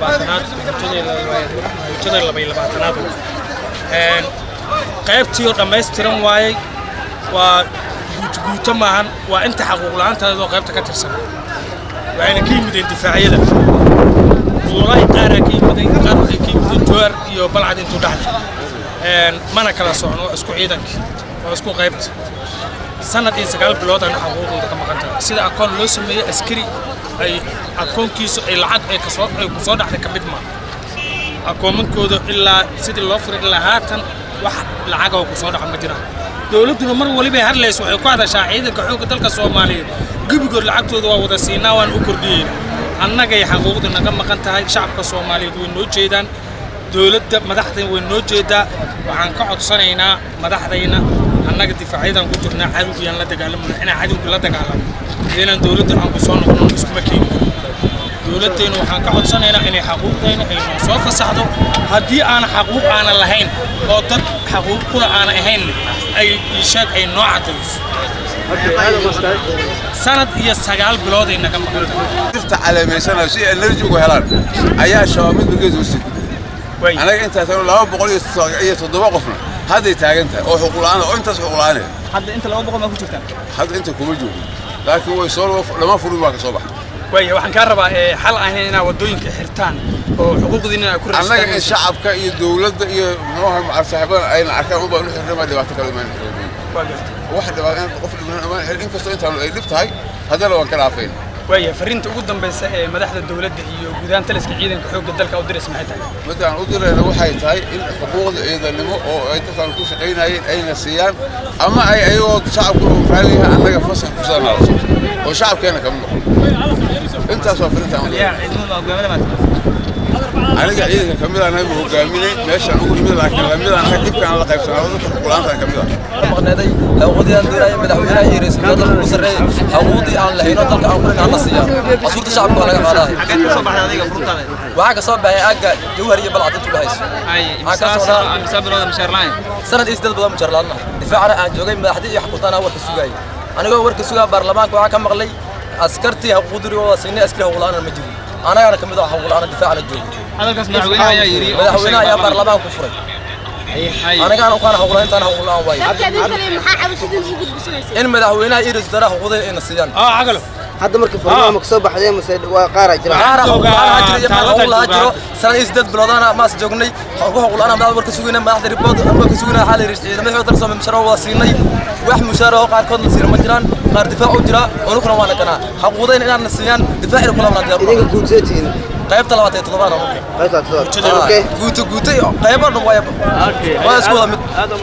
22aad, guutada 22aad. Qaybtii oo dhammaystiran waayey. Waa guuto, guuto maahan, waa inta xaquuq la'aantaadoo qaybta ka tirsan. Waxayna ka yimideen difaacyada buulay, qaaraa ka yimiday, qaar waxay ka yimideen Joar iyo Balcad intuu dhexda. Mana kala socno, waa isku ciidankii, waa isku qaybta. Sanad iyo 9 bilood aana xaquuqdooda ka maqan tahay. Sida akoon loo sameeyey, askari ay akoonkiisu ay lacag ay kasoo ay ku soo dhacday ka mid maaha akoomankooda. Ilaa sidii loo furay ilaa haatan wax lacagoo ku soo dhaca ma jiraan. Dowladduna mar walibay hadlayso, waxay ku hadashaa ciidanka xoogga dalka Soomaaliyeed gebigood lacagtooda waa wada siinaa, waan u kordhiyeynaa. Annagay xaquuqda naga maqan tahay. Shacabka Soomaaliyeed way noo jeedaan, dowladda madaxda way noo jeedaa. Waxaan ka codsanaynaa madaxdayna, annaga difaacyadan ku jirnaa, cadowgiyaan la dagaalamana. Inaan cadowga la dagaalamo iyo inaan dowladda aan ku soo noqono iskuma keeni karo. Dowladdayna waxaan ka codsanaynaa inay xaquuqdayna ay noo soo fasaxdo. Haddii aana xaquuq aanan lahayn oo dad xaquuq kula aana ahayn, ay isheeg ay noo caddayso. Sanad iyo 9 bilood ay naga maqan tahay. Dirta caleemaysanayo si energy uga helaan ayaa Shabaab midba gees ugu sii gudbay. Anaga intaas 207 qofna hadday taagan tahay oo xuquuq la'aan oo intaas xuquuq la'aan. Hadda inta 200 ma ku jirtaan? Hadda inta kuma joogin, laakiin way soo lama furin, waa ka soo baxay. Waaya, waxaan kaa rabaa xal ahayn inaad waddooyinka xirtaan oo xuquuqdiina aad ku Annaga in shacabka iyo dowladda iyo muxuu ahay macal saaxiibada ayna arkaan unbaa inu xirnama, dhibaato kale umaan xirnay. Waa gartay. Wax dhibaato in qof dhibnan umaan xirin, inkastoo intaanu ay dhib tahay, haddana waan ka dhaafayn. Waaya, fariinta ugu dambaysa ee madaxda dowladda iyo guud ahaan taliska ciidanka xoogga dalka u diraysa maxay tahay? Midaan u dirayna waxay tahay in xuquuqda ciidannimo oo ay dadkan ku shaqaynayeen ayna siiyaan, ama ay ayagoo shacabku uu raaliyaha annaga fasax ku soo oo shacabkeena kama noqon. Intaas waa fariinta aan u diray. Aniga ciidanka kamid ah naga hogaaminay meeshaan ugu nimid, laakiin lamidaan ahay, dhibkaan la qaybsanaa, dadka xuquuqla'aantaan kamid ah. Maqneeday xuquuqdii aan doonayay madaxweynaha iyo ra'iisul wasaaraha dalka ugu sarreeyay, xuquuqdii aan lahayno dalka aan kurin hana siiyaan. Cashuurta shacabka waa laga qaadahay. Xageed ka soo baxday adiga furuntaada? Waxaa ka soo baxay aagga Jawhar iyo Balcad intu dhexayso. Waxaa ka socdaa Imisa bilooda mushaar la'aan? Sanad iyo 8 bilood mushaar la'aan. Difaacana aan joogay, madaxdii iyo xukuumadana warka sugayay. Anigoo warka sugaa, baarlamaanka waxaa ka maqlay askartii xuquuqdii siinay, askari xuquuq la'aan ma jirin. Anagana kamid ah xuquuq la'aan difaacana joogay. Hadalkaas madaxweynaha ayaa yidhi? Madaxweynaha ayaa baarlamaanka ku furay. Anagaan ukaan xuquuq la'aan, intaan xuquuq la'aan waaye. In madaxweynaha iyo ra'iisul wasaaraha xuquuqdii ayna siiyaan. Cagalo. Hadda marka furmaha ma kasoo baxdeen mase waa qaaraa jira? Qaar xuquuq la'aan jiro iyo qaar xuquuq la'aan jiro. Sanad iyo 8 biloodana maas joognay xuquuq la'aan. Madaxda warka sugayna, madaxda report warka sugayna. Waxaa la yidhi ciidamada xoogga dalka Soomaaliya mushaar wada siinay. Wax mushaar oo qaarkood la siina ma jiraan. Qaar difaac u jira, unukuna waana kanaa xuquuqdayna inaad na siiyaan, difaacina kula wana diyaar. Idinka guudseetihiin? Qaybta 27aad. Qaybta 27. Okay. Guuto guuto iyo qaybo dhan waa isku wada mid.